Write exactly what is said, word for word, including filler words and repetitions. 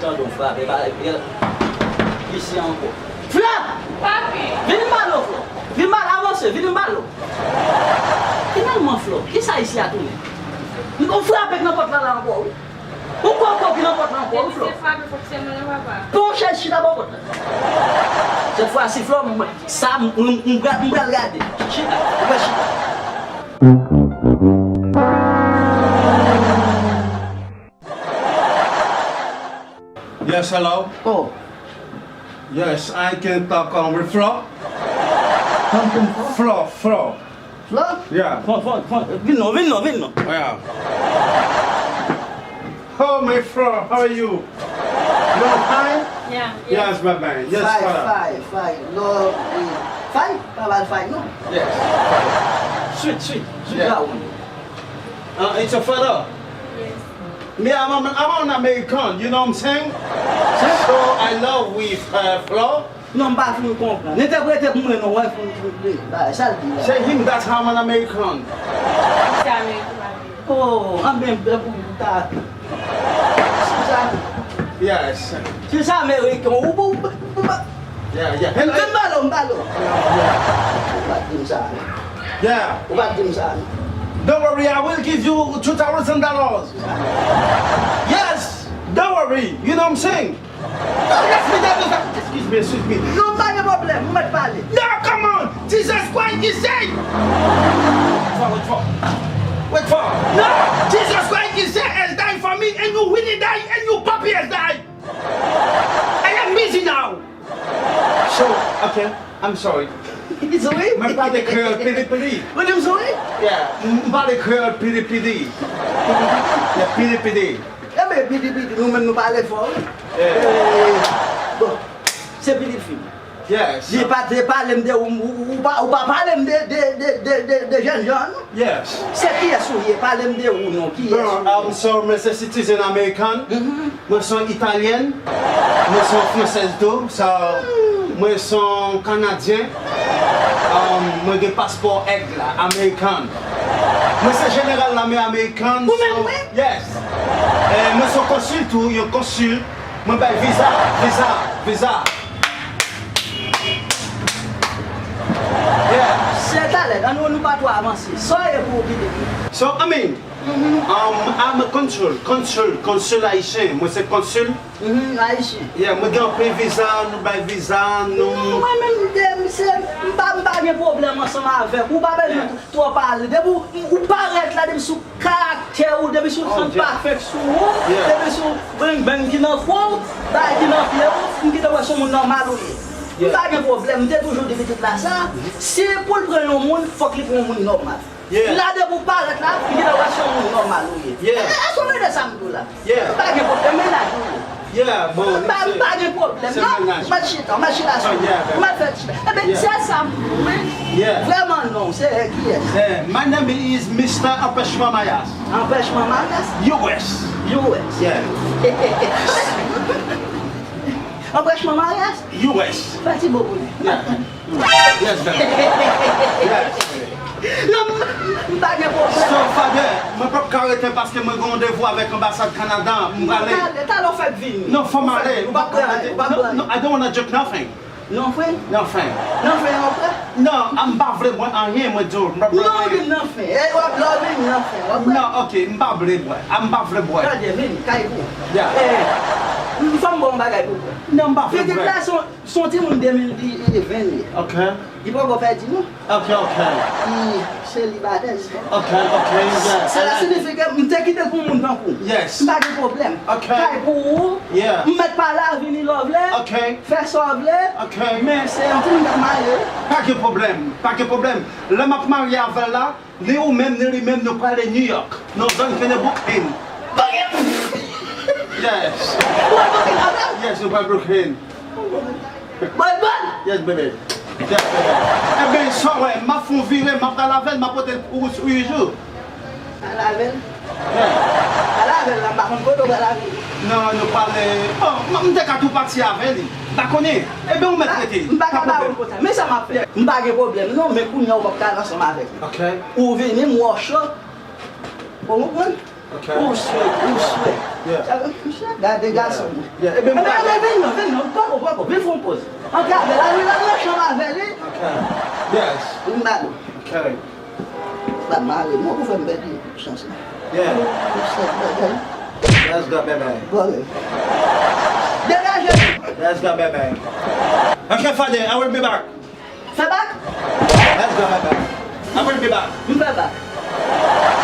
Tande w frape, pa, e, isi ankò. Flò! Papi! Vin m pale w, Flò. Vin m pale, avanse, vin m pale w. Finalman, Flò, kisa isi a tounen? Ou frape k nan pòt la, la ankò, wi. Ou kwè, ou kwè ki nan pòt la ankò, wi, Flò. Depi se frape, fòk se mwen, papa. Pran yon chèz, chita bò pòt la. Sèt fwa si, Flò, m, sa, m, m, m pral, m pral gade. Chita, ou pral chita. Yes, hello. Oh. Yes, I can talk, um, with Flo. Talk to Flo. Flo, Flo. Flo? Yeah. Flo, Flo, Flo. Vin non, vin non, vin non. Yeah. Oh, my Flo, how are you? You fine? Yeah, yeah. Yes, my man. Yes, fine, Flo. Fine, fine. No, eh, fine? Pa mal fine, non? Yes. Sweet, sweet, sweet. Yeah. That one. Uh, it's your father? Yes. Me, I'm, I'm, I'm an American, you know what I'm saying? So I love with, uh, Flo. Non, m pa fin konprann. Entèprete pou mwen non, wè, pou, pou, pou, bagay, sa l di la. Say him that I'm an American. Se Ameriken, papi. Oh, an ben, ben, pou ta. Se sa. Yes. Se sa, Ameriken. Ou, ou, ou, ou, Yeah, yeah. M, m balo, m balo. Ou pa t di m sa. Yeah. Ou pa t di m sa. Don't worry, I will give you two thousand dollars. Yes, don't worry. You know what I'm saying? No, let me tell you something. Excuse me, excuse me. Non, pa gen pwoblèm, ou mèt pale. No, come on. Jesus Christ is saying. Wait for, wait for. Wait for. No, Jesus Christ is saying has died for me, and you Willie die, and you Papi has died. I am busy now. So, okay, I'm sorry. It's okay. Mwen pale kreyòl pidi pidi. Ou di m sou wi? Yeah, m pale kreyòl pidi pidi. Yeah, pidi pidi. Enben, pidi pidi, nou menm nou pale fò, wi. Yeah. Eh, bon, se pitit fi m. Yes. Li pa te pale m de ou, ou, ou pa, ou pa pale m de, de, de, de, de, de jènjan, non? Yes. Se kiyès ou ye? Pale m de ou non. Kiyès ou ye? Bon, um, so, mwen se citizen American. Mhm. Mwen se yon Italyen. Mwen se yon Fransèz tou. So, mwen se yon Kanadyen. Um, mwen gen paspò èg la, American. Mwen se jeneral lame American. Ou menm, so, wi? Yes. Eh, mwen se yon konsil tou, yon konsil. Mwen bay viza, viza, viza. Yeah. Se talè, ann nou pa twò avanse. Sa w ye pou w kite? So, I mean, um, I'm a consul, consul, consul ayisyen. Mwen se konsil. Mhm, ayisyen. Yeah, mwen gen anpil viza, nou bay viza, nou. Non, mwen menm, m, se, m pa, m pa gen pwoblèm ansanm avèk ou. Ou pa bezwen twò pale. Depi w, ou parèt la, depi sou karaktè ou, depi sou san pa fèk sou ou, depi sou beng beng ki nan kò w, bagay ki nan pye w, m gentan wè se yon moun nòmal ou ye. M pa gen pwoblèm, m te toujou di pitit la sa, si pou l pran yon moun, fòk li pran yon moun nòmal. La depi w parèt la, m gentan wè se yon moun nòmal ou ye. E, èske w tande sa m di w la? Yeah. M pa gen pwoblèm, mennaj ou ye. Yeah, bon, m pa, m pa gen pwoblèm, non. Ou mèt chita, ou mèt chita sou li. Ou mèt fè ti. Enben, se sa m di w, wi. Vrèman non, se kiyès? Eh, my name is Mister Anpèchman Mayas. Anpèchman Mayas? U S. U S. Yeah. Anpèchman Mayas? U S. Fè ti bo pou li. Yeah. Yes, baby. Yes, baby. Non, m, m pa gen pwoblèm. So, Father, mwen p ap ka rete paske mwen gen randevou avèk anbasad Kanada. M prale. Talè, talè w fèk vini. Non, fò m ale. Ou p ap pran anyen, ou p ap pran anyen. No, no, I don't wanna drink nothing. Nothing? Nothing. Nothing, ou prè? Non, m pa vle bwè anyen, mwen di w. M p ap pran anyen. Non, nothing. Eh, w ap love nothing, w ap pran. Non, ok, m pa vle bwè. A, m pa vle bwè. Tande, vini, kay pou. Yeah. Eh, m fè m ba w yon bagay pou w bwè. Non, m pa vle bwè. Pitit la, se yon Se yon timoun de mil ven li ye. Ok. Li poko pèdi non. Ok, ok. Li selibatè, se bon. Ok, ok, yeah. Sela siyifi ke m te kite l pou moun tankou w. Yes. M pa gen pwoblèm. Ok. Kay pou ou. Yeah. M mèt pale a vini lè w vle. Ok. Fè sa w vle. Ok. Men se yon timoun k ap marye wi. Pa gen pwoblèm. Pa gen pwoblèm. Lè m ap marye avè l la, ni ou menm, ni li menm, nou prale New York. Nan zòn ke nan Brooklyn. Brooklyn! Yes. Ou al Brooklyn avè l? Yes, nou pral Brooklyn. Bòn, bòn! Yes, baby. Yes, baby. Enben, sa w wè, m ap fè yon vire, m ap pral avè l, m ap pote l pou ou sou yon jou. Al avè l? Yeah. Al avè l la, m pa konn kote w pral avè l. Non, nou pral, bon, m, m te ka tou pati avè li. M pa konnen. Enben, ou mèt rete. M pa ka ba ou l konsa. Men sa m ap fè. M pa gen pwoblèm, non, men kounye a ou p ap ka al ansanm avèk li. Ok. Ou vini, m wè w cho. Ou konprann? Ok. Ou swe, ou swe. Yeah. Sa, misye, gade gason. Yeah. Ebyen, m pale. Vin non, vin non, poko, poko, vin fè yon poz. Antre avè l, al, al nan chanm avè li. Ok. Yes. Vin ba nou. Ok. Pa mare non pou fè m pèdi chans la. Yeah. Misye, gade. Let's go, baby. Vole. Degaje nou. Let's go, baby. Ok, Fade, I will be back. Fè bak? Let's go, baby. I will be back. M fè bak.